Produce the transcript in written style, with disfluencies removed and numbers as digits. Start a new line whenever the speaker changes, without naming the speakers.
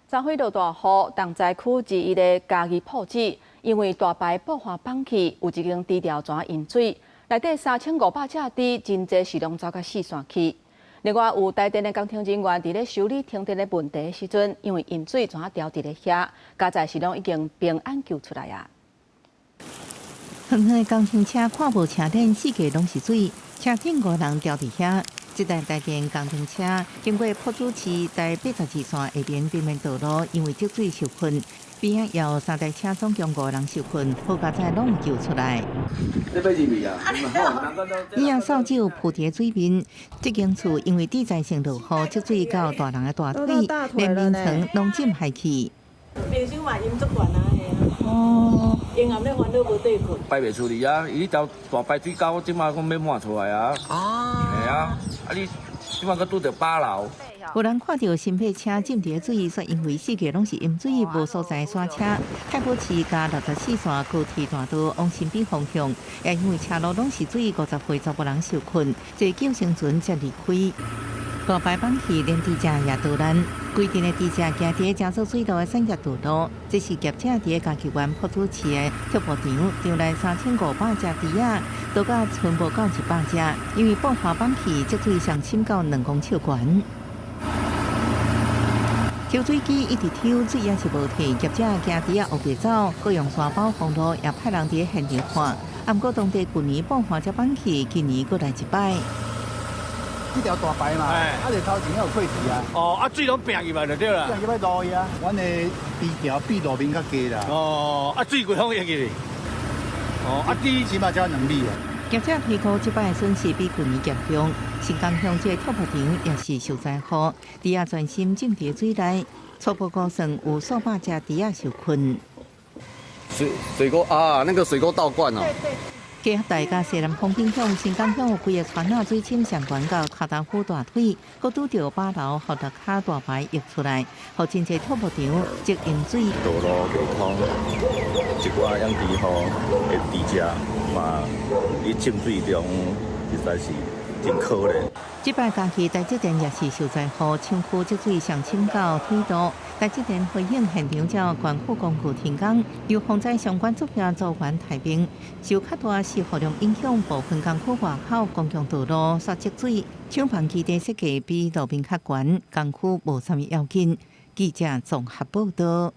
昨昏落大雨，重災區之一的嘉義朴子，因為大排布華崩去，有一間豬寮怎淹水，內底3500隻豬，真濟是攏走甲四散去。另外，有台電的工程人員佇咧修理停電的問題時陣，因為淹水怎牢佇咧遐，佳哉是攏已經平安救出來啊！
遠遠的工程車看無車頂，四界攏是水，車頂五人牢佇遐。這台台電工程車經過朴子市台82線下邊平面道路，因為積水受困，邊仔有三台車總共五人受困，好佳哉攏有救出來。伊也掃帚浮佇水面，這間厝因為地災性落雨，積水到大人的大腿，連眠床攏浸海去。
平常嘛淹足懸啊，係啊。哦。陰暗咧煩惱無底困。
排袂出去啊！伊條大排水溝，這馬講欲滿出來啊。哦。係啊，啊你這馬閣拄著八樓。
有人看著新白車浸佇水，煞因為四界攏是淹水，無所在剎車。太保市佮64線高鐵大道往新北方向，也因為車路攏是水，50歲查某人受困，坐救生船才離開。大排崩去，連豬隻也逃難。規陣的豬隻行佇誠做水路的產業道路，這是業者佇嘉義縣朴子市的畜牧場，場內3500隻豬仔，倒甲賰無夠100隻，因為布華崩去，積水上深到2公尺懸。抽水機一直抽，水也是無退，業者驚豬仔烏白走，閣用沙包封路，也派人佇現場看。啊，毋過當地舊年布華才崩去，今年閣來一擺。
這條大排嘛，啊，就頭前有潰堤啊。
哦，啊，水攏拼入來就對啦。
拼入來路去啊，阮的豬橋比路面較低啦。
哦，啊，水規風會入去。哦，啊，豬
起碼才2米啊。
業者推估這擺損失比舊年嚴重，新港鄉這畜牧場也是受災戶，豬仔全身浸佇水內，初步估算有數百隻豬仔受困。
水溝啊，那個水溝倒灌哦。
結合大家西南風影響，新港鄉有幾个船仔水深上懸到跤頭趺大腿，閣拄著八樓予轆跤大排溢出來，予真濟畜牧場積淹水。
道路袂通，一寡養豬戶的豬隻嘛，佇浸水中實在是真可憐。
這擺嘉義台積電也是受災戶，廠區積水上深到腿肚。台積電回應現場才懸副工具停工，由防災相關作業組員抬兵。受較大釋雨量影響，部分工區外口公共道路煞積水，廠房基地設計比路面較懸，工區無啥物要緊。記者綜合報導。